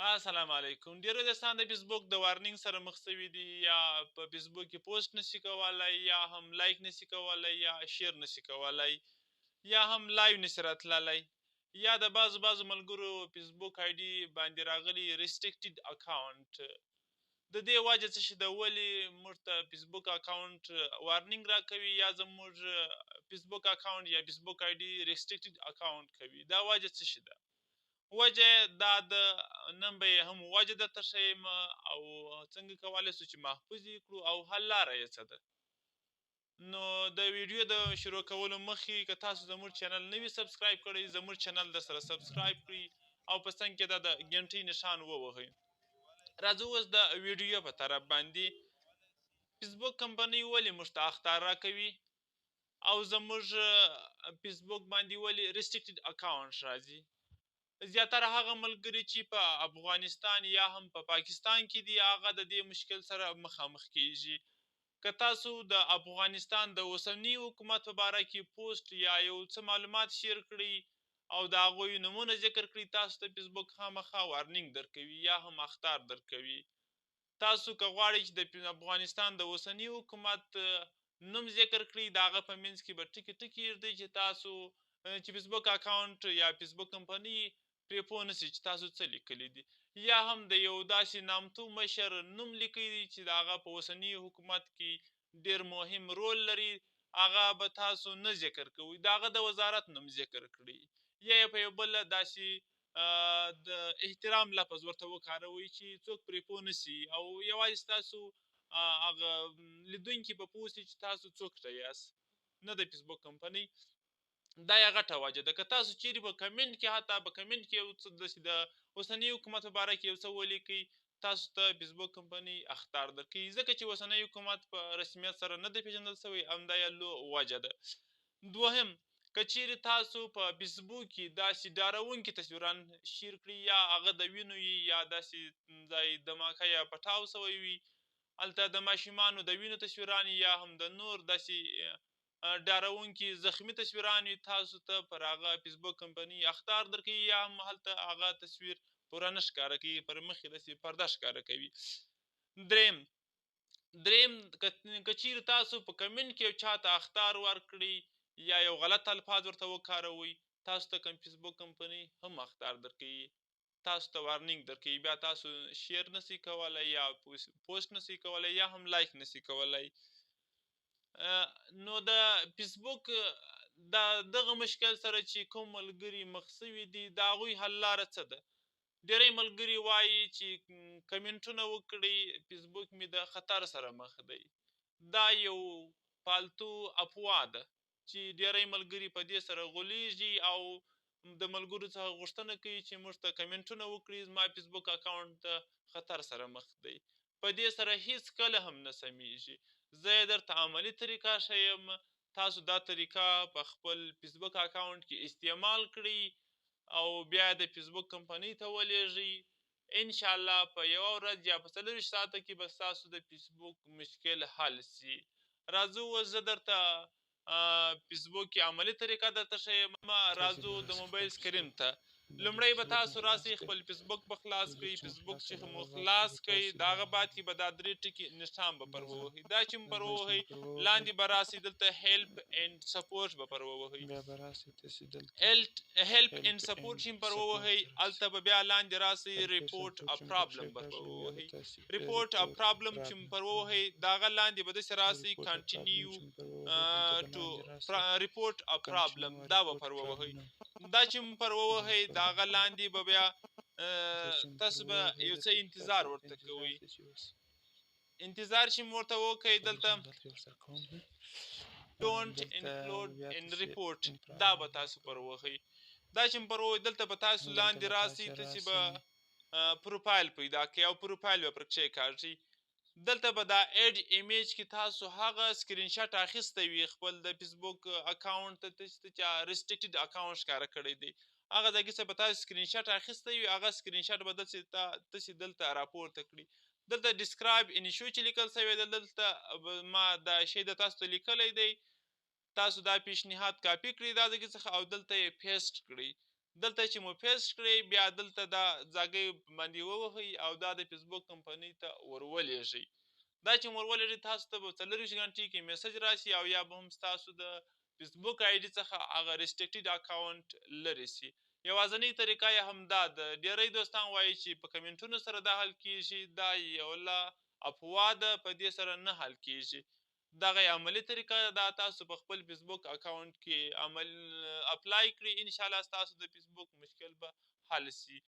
السلام علیکم. ډیرو دوستان د فیسبوک د warning سره مخ سوي دي، یا په فیسبوک کې پوسټ نشي کولی، یا هم like نشي کولی، یا share نشي کولی، یا هم live نشي راتللی، یا د بعضو بعضو ملګرو فیسبوک ID باندې راغلي restricted account. د دې وجه څه شي ده؟ ولې موږ ته فیسبوک account warning راکوي یا زموږ فیسبوک account یا فیسبوک ID restricted account کوي؟ دا وجه څه شي ده؟ وجه دا د نن به یې هم وجه درته ښیم او څنګه کولی شو چې محفوظ یې کړو او حل لاره یې څه ده. نو د ویډیو د شروع کولو مخکې که تاسو زموږ channel نه وي subscribe کړی، زموږ channel در سره subscribe کړئ او په څنګ کې د ګنټۍ نشان ووهئ. راځو اوس د ویډیو په طرف باندې. فیسبوک کمپنۍ ولې موږ ته اخطار راکوي او زموږ فیسبوک باندې ولې restricted account راځي؟ زیاتره هغه ملګري چې په افغانستان یا هم په پاکستان کې دي، هغه د دې مشکل سره مخامخ کیږي. که تاسو د افغانستان د اوسني حکومت په باره کې پوسټ یا یو څه معلومات share کړئ او د هغوی نومونه ذکر کړئ، تاسو ته فیسبوک خامخا warning درکوي یا هم اخطار درکوي. تاسو که غواړئ چې د افغانستان د اوسني حکومت نوم ذکر کړئ، د هغه په منځ کې به ټکي ټکي ږدئ چې تاسو چې فیسبوک account یا فیسبوک کمپنۍ پرې پوه نه شي چې تاسو څه لیکلي دي، یا هم د یو داسې نامتو مشر نوم لیکئ چې د هغه په اوسني حکومت کې ډیر مهم رول لري، هغه به تاسو نه ذکر کوئ، د هغه د وزارت نوم ذکر کړئ، یا یې په یو بل داسې د احترام لفظ ورته وکاروئ چې څوک پرې پوه نه شي او یوازې ستاسو هغه لیدونکي به پوه شي چې تاسو څوک ته یاست، نه د فیسبوک کمپنۍ. دا یې غټه وجه ده. که تاسو چیرې په کمنټ کې، حتی په کمنټ کې یو څه داسې د اوسني حکومت په باره کې یو څه ولیکئ، تاسو ته فیسبوک کمپنۍ اخطار درکوي، ځکه چې اوسنی حکومت په رسمیت سره نه دی پېژندل شوی، همدا یې لو وجه ده. دوهم، که چیرې تاسو په فیسبوک کې داسې ډارونکي تصویران share کړئ، یا هغه د وینو وي یا داسې ځای دماکه یا پټاو شوی وي، هلته د ماشومانو د وینو تصویران یا هم د نور داسې ډارونکي زخمي تصویران وي، تاسو ته پر هغه فیسبوک کمپنۍ اخطار درکوي یا هم هلته هغه تصویر پوره نه ښکاره کوي، پر مخ یې داسې پرده ښکاره کوي. دریم، که چیرې تاسو په کمنټ کې یو چاته اخطار ورکړئ یا یو غلط الفاظ ورته وکاروئ، تاسو ته کوم فیسبوک کمپنۍ هم اخطار درکوي، تاسو ته warning درکوي، بیا تاسو share نشئ کولی یا پوسټ نشئ کولی یا هم like نشئ کولی. نو د فیسبوک د دغه مشکل سره چې کوم ملګري مخ سوي دي، د هغوی حل لاره څه ده؟ ډېری ملګري وایي چې کمنټونه وکړئ، فیسبوک مې د خطر سره مخ دی. دا یو فالتو افواه ده چې ډېری ملګري په دې سره غولیږي او د ملګرو څخه غوښتنه کوي چې موږ ته کمنټونه وکړي، زما فیسبوک account د خطر سره مخ دی. په دې سره هیڅ کله هم نه سمیږي. زه یې درته عملي طریقه ښیم، تاسو دا طریقه په خپل فیسبوک account کې استعمال کړئ او بیا د فیسبوک کمپنۍ ته ولیږئ. انشاءالله په یوه ورځ یا په 24 ساعته کې به ستاسو د فیسبوک مشکل حل شي. راځو اوس زه درته فیسبوک کې عملي طریقه درته ښیم. راځو د موبایل screen ته. لومړی به تاسو راسئ خپل فیسبوک به خلاص کړئ. فیسبوک چې مو خلاص کړئ، د هغه بعد کې به دا درې ټکي نشان به پر ووهئ. دا چې مو پر ووهئ، لاندې به راسئ دلته help and support به پر ووهئ. help and support چې پر ووهئ، هلته به بیا لاندې راسئ report a problem به پر ووهئ. report a problem چې مو پر ووهئ، د هغه لاندې به داسې راسئ continue to report a problem، دا به پر ووهئ. دا چې مو پر ووهئ، د هغه لاندې به بیا تاسو به یو څه انتظار ورته کوئ. انتظار چې مو ورته وکړئ، دلته don't include in report دا به تاسو پر ووهئ. دا چې مو پر ووهئ، دلته به تاسو لاندې راسئ، تاسې به پروفایل پیدا کړئ او پروفایل به پر کښېکاږئ. دلته به دا add image کې تاسو هغه سکرین شاټ اخیستی وي خپل د فیسبوک account ته چې restricted account ښکاره کړی دی، هغه ځای کې به تاسو سکرین شاټ اخیستی وي، هغه سکرین شاټ به تاسې دلته راپورته کړي. دلته describe an issue چې لیکل شوی دی، دلته ما دا شی د تاسو ته لیکلی دی، تاسو دا پیشنهاد کاپي کړئ دا ځای څخه او دلته یې paste کړئ. دلته چې مو paste کړئ، بیا دلته دا ځاګۍ باندې ووهئ او دا د فیسبوک کمپنۍ ته ور ولیږئ. دا چې مو ور ولیږئ، تاسو ته به 24 ګنټې کې message راشي او یا به هم ستاسو د فیسبوک ID څخه هغه restricted account لرې شي. یوازنۍ طریقه یې هم دا ده. ډیری دوستان وایي چې په کمنټونو سره دا حل کیږي، دا یو لا افواه ده، په دې سره نه حل کیږي. دغه یې عملي طریقه ده، دا تاسو په خپل فیسبوک account کې عمل apply کړئ، انشاءالله ستاسو د فیسبوک مشکل به حل شي.